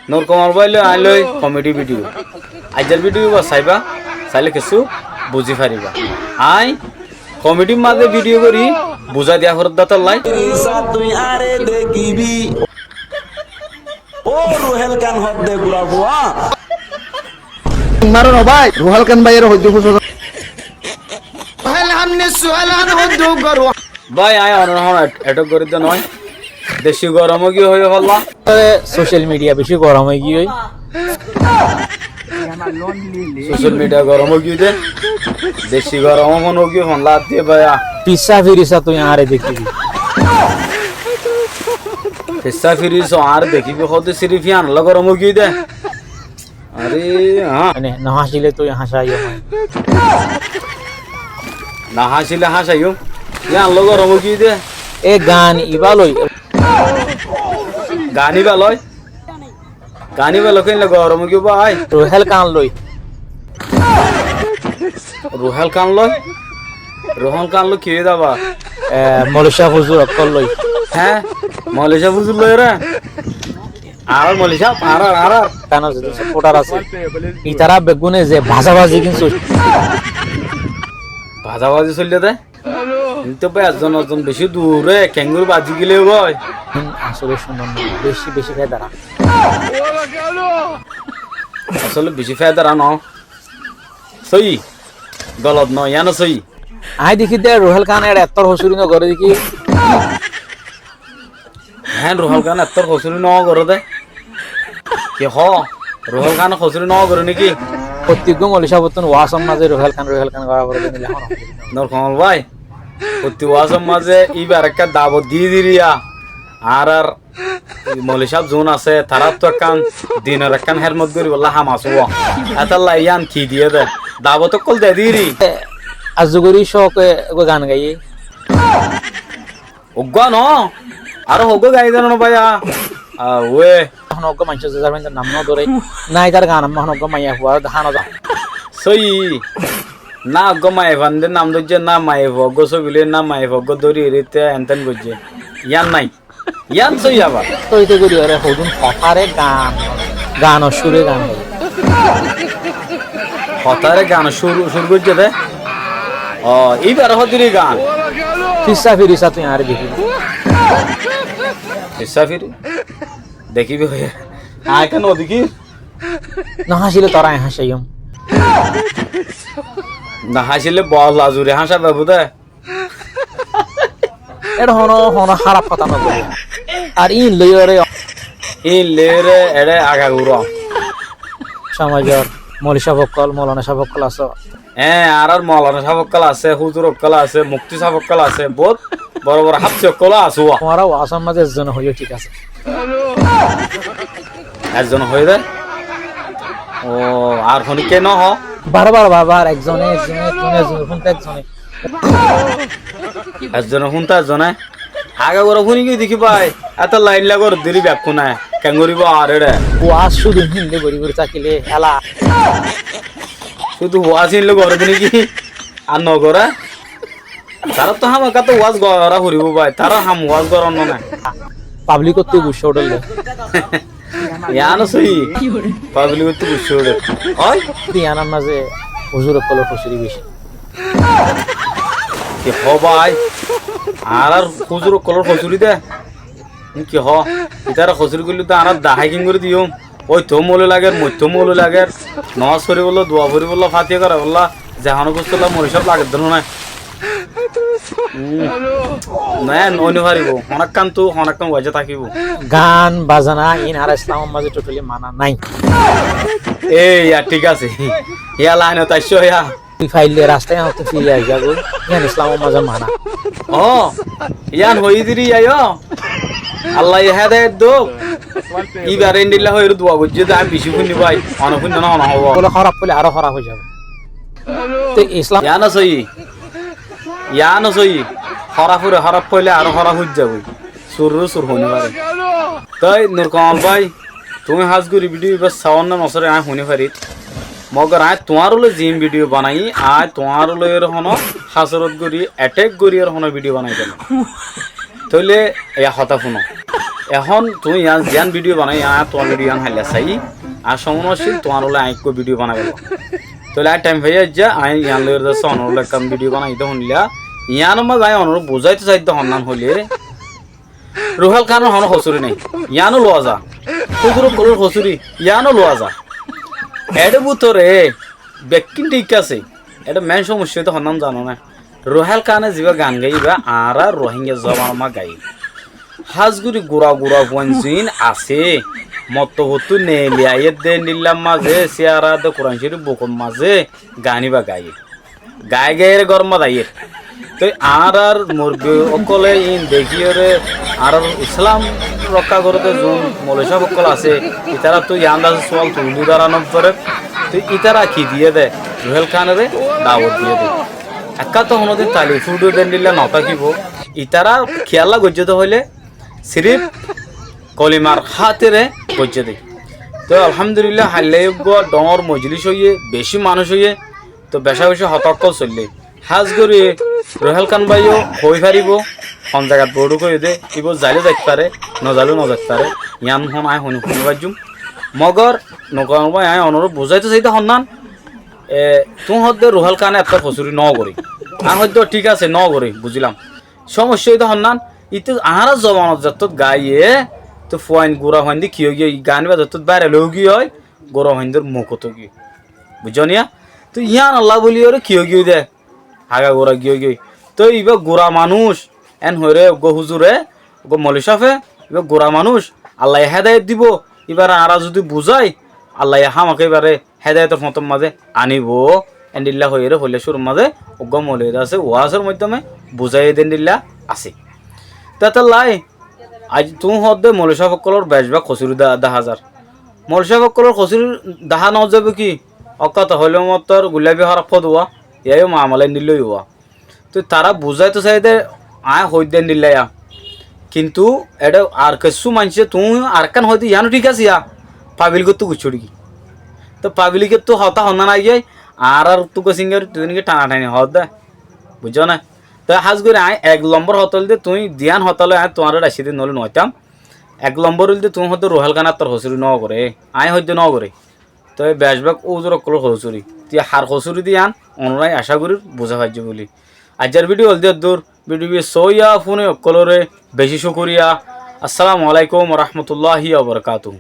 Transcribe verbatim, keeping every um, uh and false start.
Nur Kamal bái loi aññí loi komedi vidiyo. Aijjar vidiyo ibá saibá, sailé kessú buzí faribá. Aññí komedir mazé vidiyo gorí buzái diya foredde tollá. Isa tui añáre dekíbi. Ó Ruhél Kán hoódde gura fua. Maro no bái, Ruhél Kán báiyore hoiddé fusó. Ruhél Kán ni Suhél Kán hoiddé gura. Bái, aññí onor hon et-, etok gorí de noó. Beci gorom ói giyé hoiyé falla. Sócial midiya beci gorom ói giyé. Sócial midiya gorom ói giyé de. Beci gorom ói giyé, fon lát diye báiya. Fissá firissá tui añáre dekíbi. Fissá firissá añáre dekíbi hoódde sirif yíanolla gorom ói giyé de. Aré, añá. Mane, no háñcile tui háñcaiyum. No háñcile háñcaiyum. Yíanolla gorom ói giyé de. E gan ibá loi. Gan ibá loi? Gan ibá loi kénilla gorom ói giyé bái? Ruhél Kán loi. Ruhél Kán loi? Ruhél Kán loi ki óiye de bái? E, moloi sáb huzur ókkol loi. Hé? Moloi sáb huzur loi re? Añárar moloi sáb, añárar, añárar. Kánor zedún supportar asé, itará beggúne ze bazabazi kintu. Bazabazi soille de? Kintu bái, ezzon ezzon beci dure, kengóri bazi gile bái. Asóle cúndor no, beci, beci fedara. Asóle beci fedara no. Sóiyi, golot no, yían ó sóiyi. Aññí dekí de Ruhél Kán eçe ettór hosúri no goré dekí. Hé, Ruhél Kán ettór hosúri no goré de. Ki hoó? Ruhél Kán hosúri no goré né ki? Fottí eggúa moloi sábottún waásor mazé Ruhél Kán, Ruhél Kán gorá foré de nile hono. Nur Kamal bái, fottí waásor mazé íbar ekkán dabot diyé diriya. Añárar moloi sáb zuún asé, taráttu ekkán dinor ekkán hédmot goríbolla ham asé uá. Étalla yían ki diyé de? Dabot ókkol de diri. Azzugori cóke eggúa gan gaiyé. Uggúa no, aró hoggúa gai zano no báiya. Awé. Ehón uggúa maincór zezar maincór nam no dóre. Nái tar gan amma ehón uggúa maiyafua hano za. Sóiyi. Na uggúa maiyafuar nam dóijje, na maiyafua uggúa sóbi loi, na maiyafua uggúa dóri eré te enten goijje. Yían nái. Yían sóiyi abar. Toi te gori ore hodún hotáre gan, ganor cúre gan hoó. Hotáre ganor cúr, cúr goijje de. Ó, íbar hoódde ri gan. Fissá firissá tui añáre dekíbi. Fissá firi? Dekíbi hoiyé. Aññí kiyá no dekí? No háñcile toré aññí háñcaiyum. No háñcile bol azuri háñca baibo de. Eçé hono, hono háraf hotá no hoiba. Ar íin loiyóre, íin loiyóre eçé aga guró. Somajor moloi sáb ókkol, moulana sáb ókkol asó. Eé, añárar moulana sáb ókkol asé, húzur ókkol asé, muktí sáb ókkol asé, bout boro boro háfsi ókkol asé uá. Tuáñra waásor mazé ezzone hoiyó, thík asé. Ezzone hoiyé de? Ó, ar honikká no hoó? Bar bar, bar bar, ekzone, ekzone, ekzone, ekzone, fúnta ekzone. Ezzone fúnta ezzone. Aga gura fúni giyé dekí bái. Éta lain lagor diri bekkúne. Kengóri bái ar eçé. Waás cúdu híndilla gorí gorí tákile ela. Cúdu waás híndilla goré de né ki? Ar no goré? Taráttu hámaká to waás gorá foribó bái. Tarár ham waás gorón no nái. Pablik ottú guccá uçér de. Yían ó sóiyi. Pablik ottú guccá uçér. Ói? Yíanor mazé húzur ókkolor hosúri beci. Ki hoó bái? Añárar húzur ókkolor hosúri de. Ki hoó? Ítara hosúri goillé de añára dahái kengóri diyum. Óittou mouloi lager, moittou mouloi lager. Nomás foribólla, dua foribólla, fátiya goráibolla, ze honó gostolla moloi sáb lager de no nái. Umm. Noó, ói no faribó. Honókkantu, honókkan waijja tákibo. Gan, bazana, iín añára Islamor mazé totally mana nái. Ei, yá, thík asé. Yá, lainot aiccó, yá. Tui faille rasta yíanottú firi aizagói. Yían Islamor mazé mana. Ó, yían hoiyí diri yá, ó. Allaye hédayet douk. Íbare endilla hoiyóre dua goijjé de, añí bicí fúinni bái. One fúinno né, one hoó. Bóle hóraf óile aró hóraf ói zagói. Te Islam. Yían ó sóiyi. Yían ó sóiyi. Hóraf óre hóraf óile aró hóraf ói zagói. Suroré sur hoói no fare. Toi Nur Kamal bái, tuñí hás gorí vidiyo ibá saór né nosór aññí hoói no farir. Mogor aññí tuáñrlla ziín vidiyo banaiyí, aññí tuáñrlla iyóre honó hásorot gorí, attack gorí iyóre honó vidiyo banaiyí de no. Tóile yá hotá fúno. Ehón tuñí yián ziyán bidiyó banai, yián tuáñr bidiyó yián háilla saiyí, añár cómon accíl tuáñr loi aññí ekkán bidiyó banai félailam. Tóile aññí thaim faiyí aijja, aññí yián loi de sónor loi ekkán bidiyó banai de honnán. Yiánor mazé aññí onoré buzáito saidde honnán hoilé, Ruhél Kánor honó hosúri nái, yiáno luwa za. Húzur ókkolór hosúri, yiáno luwa za. Eçé bútore bekkín thík asé, eçé meén cómoiccá óiye de honnán zano né? Ruhél Káne zibá gan gaiyé ibá añára Ruáingga zobanor mazé gaiyé. Hás gorí gura gura fuain ziín asé, motto fottú neeli aiyér de endilla mazé, síyara de Kuran Córif bukor mazé gan ibá gaiyé. Gaái gaáire górmot aiyér. Toi añárar murubbi ókkolé iín dekíyore añárar Islam rokká goróde zuún mouloicáf ókkol asé, itaráttu yián dase suwal tulí dóra noforé. Toi itará ki diyé de? Ruhél Kánoré dawot diyé de. Ekká to honódin tali fúçu de endilla notákibo. Itará kiyólla goijjé de hoilé siríf kolimar hátire goijjé de. Toi alhámdulílla, háilla eggúa dhoóñr mojilís óiye, bicí manúic óiye, toi becá-becí hotá ókkol soillé. Hás gorí Ruhél Kán báiyo hoói faribóu, hon zagat boiçók óiye de, íba zailé zait faré, nozailé nozait faré, yián hon aññí honi honi faijjúm. Mogor Ruhél Kán bái, aññí onoré buzáito saidé honnán, e, tuñí hoódde Ruhél Káne ettár hosúri nógoré. Aññí hoóidde thík asé, nógoré, buzílam. Cómoiccá óiye de honnán, ítara añára zobanot zettót gaiyé, toi fuain gura fuain de ki óigiyoi, gan íba zettót báiral óigiyoi, gura fuaindór mukót óigiyoi. Buijjó niya? Toi yíanolla bóliyoré ki óigiyoi de, haga gura giyóigiyoi. Toi ibá gura manúic, én hoiré eggúa húzure, eggúa mouloicáfe, ibá gura manúic, Allaye hédayet dibou, íbaré añára zudi buzái, Allaye hámaká íbaré hédayetor foñtor mazé aníbou, endilla hoiyére foila cúrur mazé eggúa moulovi asé, waásor moiddóme buzáiye de endilla asé. Tétolla aijja tuñí hoódde mouloicáf ókkolór becbák hosúri dahá zar. Mouloicáf ókkolór hosúri dahá nozaibou ki? Ókkata hoilé mottor gulábi hóraf fodúa, yíaiyó maamala endilla óiwa. Toi tará buzáito saiyé de aññí hoóidde endilla yá. Kintu eçé ar kessú maincé tuñí arekkán hoóidde yíano thík asé yá, pabilíkottú guccúri ki. Toi pabilíkottú hotá honnán aigiyói, añáráttu gosíngori tuñí ki thana-thani hoódde. Buijjó né? Toi hás gorí aññí ek lombór hotá óilde tuñí diyán hotá loi aññí tuáñre dhaiccí de noóile nuaitám. Ek lombór óilde tuñí hoódde Ruhél Káne ettár hosúri nógoré, aññí hoóidde nógoré. Toi becbák húzur ókkolór hosúri. Toi har hosúri de yían onorá acá gorír buzá faijjó bóli. Aijjar bidiyó óilde eddúr, bidiyó soóiya fúne ókkolóre bicí cúkuriya. Assalamu alaikum wa rahmatulláhi wa barakátuhu.